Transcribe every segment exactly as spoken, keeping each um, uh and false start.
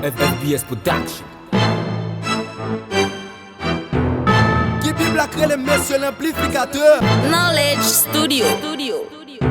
F F B S Production. Ki Bib la k rele mesye l anplifikatè. Knowledge Studio.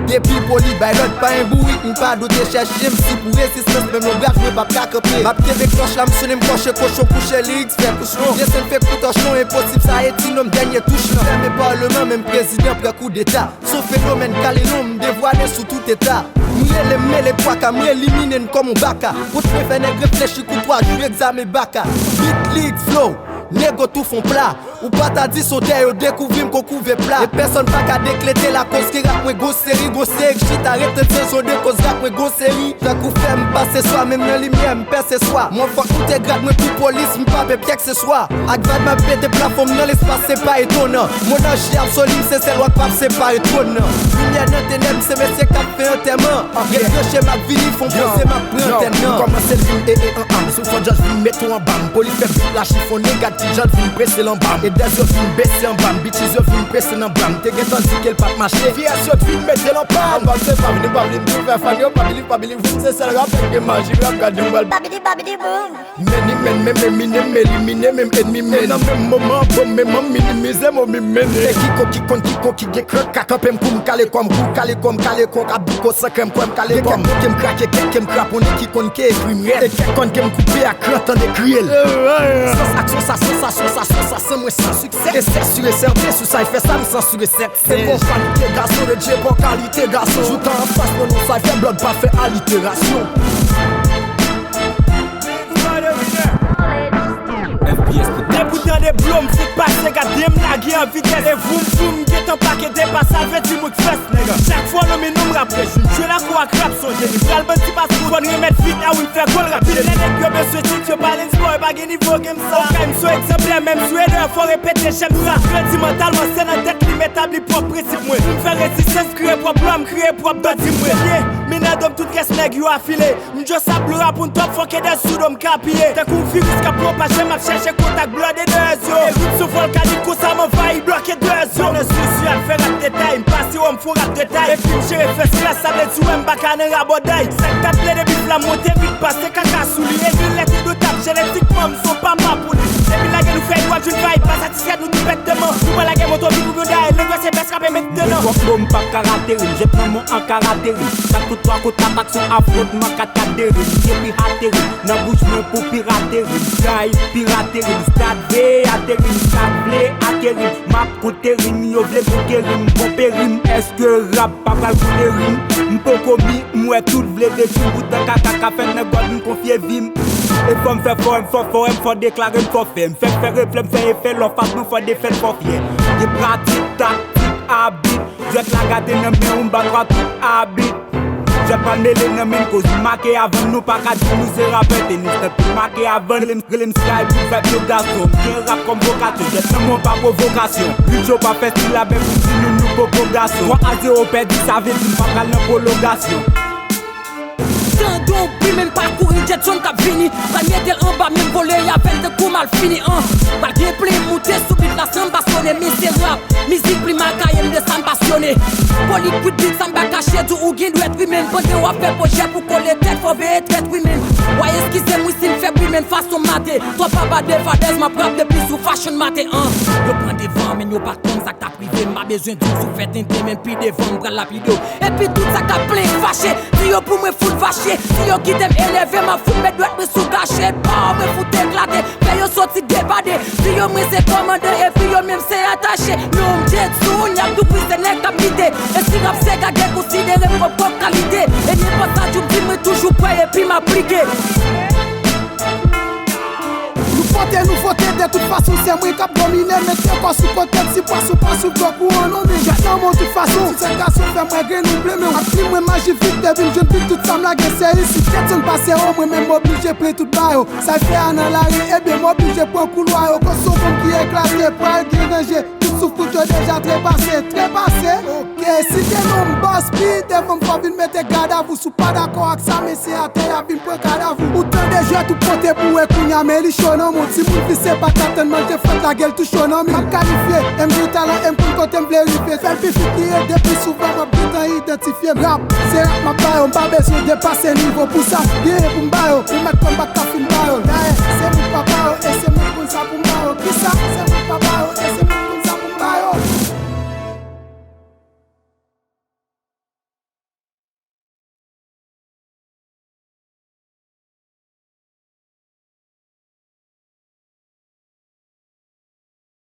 Depi Poli bay lòd pa en bourik, m pa doute chèche m. Si pou rezistans, menm lonbraj mwen p ap ka kanpe. M ap kenbe klòch la, m sonnen m kòche kochon kouche, lirik fè kouchon. Desen fè kou tòchon, enposib sa e ti nonm dènye touch lan. Fèmen palman, menm prezidan pran koudeta. S on fenomèn kale non, m devwale sou tout eta. M rele m mele pwaka, m elimine n kòm on baka. Kot mwen fè nèg reflechi kou twa jou egzamen baka. Beat, lirik, flow, nego tou fon pla. Ou pa ta di s on tè yo dekouvri m kon kouve pla. E pèsonn pa ka deklete lakoz ke rap mwen gon seri, gon seri k chita ret tande sezon de koz rap mwen gon seri. Tankou fè m pase swa, menm nan limyè m pèse swa. Mwen fòk moute grad mwen pou polis, m pa pè pyèk se swa. Ak vag m ap pete plafon m nan lespas se pa etonan. Monanji absoli m se sèl wa k p ap separe twòn nan. Limyè nan tenèb se mesye k ap fè antèman. Retranche m ap vini fon poze m ap pran antèn nan. Kòmanse l vin e e an an. Sou fò djaz vin mete w anba m. Poli fè bit la chifonnen, gad kijan l vin prese l anba m. Edèz yo vin bese anba m. Bitches yo vin prese nan bra m. Te gentan di ke l p ap mache. Vyès yo vin mete l anba m. Anba m se pa vini, pa vini pou fè fan yo. Pa believe, pa believe, vin se sèl rapè k gen maji rap. Gade m pral. Babidi, babidi, boom. Many men, men, men, mine, men, elimine, menm enmi men. Nan menm moman, bon, men, man minimize mo mi mennen. E kikon, kikon, kikon ki gen kran ka kanpe m kou m kale kò m, kou kale kò m, kale kò k ap bouko san krèm, kwè m kale kò m. Gen kèk mo ke m krake, kèk ke m kraponnen ki konn ke ekri m rèd. E kèk kòn ke m koupe ak kran tande kriye l. Sans aksyon, sa, sansasyon, sa, sansasyon, mwen san siksè. E sè si e sèten, sou sa e fè sa, m san si e sèt. Se bon kalite gason, Redje bon kalite gason. Jouk anfas mwen, non sa fè blòd pa fè aliterasyon. F B S pou Depi w tande blo m fik pase, gade m lage an vitès. E voum voum, gentan pake depa, sa vle di m ou k fès, nèg. Chak fwa w nonmen non m rap rejim. Jwe lakou ak rap, sonje li pral bandi paspò. Fò n remèt vit, a wi m fè gòl rapid. Lè nèg yo bezwen tit, yo pa lens bò, yo pa gen nivo, gen m sa. Okay, m sou egzanplè, menm sou edè, fò repete, jèm sa. Kredi mantalman, se nan tèt li m etabli pwòp prensip mwen. M fè rezistans, kreye pwòp lwa, m kreye pwòp bandi mwen. Ye, men nan do m tout rès nèg yo afile. M dwe sa blo a pou n twòp fòk edè sou do m ka apiye. Tankou viris k ap pwopaje, m ap chèche kontak blòd edè yo. E rit sou vòlkanik konsa m anvayi blòk edè yo. Nan zuzu al fè rap detay, m pase wè m fon rap detay. Epi m jere first class, sa vle di wè m pa ka nan rabòday. Sa k t ap plede bif la monte vit pase kaka sou li. E vin lè te do tap, jenetikman m s on papa pou li. Depi lage nou fè dwat, vin vay pa satisfè nou tou pèt deman. Nou pral lage moto vit pou nou daye, lè dwat se bès rape mentenan. Nenpòt mo m p ap ka rate rim, jèt nan mwen an ka rate rim. Kat tout twa kot atak sou afwontman, kat kat deri m, depi ateri nan bouch mwen pou pirate rim. Sky pirate rim, stad veye ateri m, stad vle akeri m. M ap konte rim, yo vle konkerim, bon perim. Èske rap pa pral konte rim? M poko mi, m wè tout vle detwi m, poutan kaka ka fèt nan gòd m konfye vi m. E fò m fè fò, m fò fò, m fò deklare m fò fè. M fè fè reflè, m fè efè, lò fas mwen fò defèt fò fyè. Gen pratik, taktik, abit, jwèt la gate nan men ou, m ba twa tout abit. Jwèt pral mele nan men n, koz nou make avan n, nou pa ka di nou se rapè tenis, tank nou make avan n. Rele m, rele m Sky pou fè pye gason, m gen rap kòm vokasyon, jwèt nan mwen pa pwovokasyon. Rit yo pa fè silabè pou di nou nou poko gason. Twa a zewo pèdi, sa vle di m pa pral nan pwologasyon. Tande w bri men pa kouri, Jetson k ap vini. Pral mete l anba men vole avè l tankou malfini, an. Pral gen plen moute sou bit la, sanm pasyone, men se rap. Mizik pli makaye, m de sa m pasyone. Poli kwit bit, sa m pa kache, di w ou gen dwèt, wi men. Pandan w ap fè pwojè pou kole tèt, fò veye trèt, wi men. W a eskize m, wi si m fè bri men fason mate. Twòp aba de fadèz, m ap rap depi sou fashion maten, an. Yo pran devan, men yo pa konn sa k t ap rive. M pa bezwen di w si w fè tenten, men pi devan m pral lapide w. Epi tout sa k ap plenyen fache, di yo pou mwen fout fache. Si yo kite m eleve, m ap fout met dwèt mwen sou gache. Paw mwen fout eklate, fè yo soti debade. Di yo mwen se kòmandan, epi yo menm se atache. Non m Jetson, y ap tou krize nèg k ap mite. E si rap se gage, konsidere m kòm kòk kalite. E nenpòt sa di w di mwen toujou prè, epi m aplike. Nouvote, nouvote, de tout fason se mwen k ap domine. Mete kò sou kote, ti pwason pa sou gwo kou an non men. Jwèt nan men w tout fason, ti sèl gason fè mwen gen nou plen men w. Ak plim mwen maji vit, depi m jwenn bit tout sa m lage se isit. Jetson pase o mwen men m oblije plen tout ba yo. Sa l fè a nan lari, ebyen m oblije pran koulwa yo. Koson fanm ki eklate, pral gen danje. Tout souf kout yo deja trepase, trepase. Oke, site non m Boss P, devan m fò vin mete gad a vou. Si w pa dakò ak sa, mesye atè y ap vin pran kadav ou. Ou tande jwèt ou pote boure kounya, men li cho nan men w. Timoun vise pa ka tann manje frèt, lage l tou cho nan men l. M ap kalifye, e m gen talan, e m konn kote m vle rive. Sèl pifik ki ede pi souvan m ap gentan idantifye m. Rap, se rap m ap ba yo, m pa bezwen depase nivo pou sa. Genyen pou m ba yo, ou mèt kòm m pa t ka fin ba Sa, sa,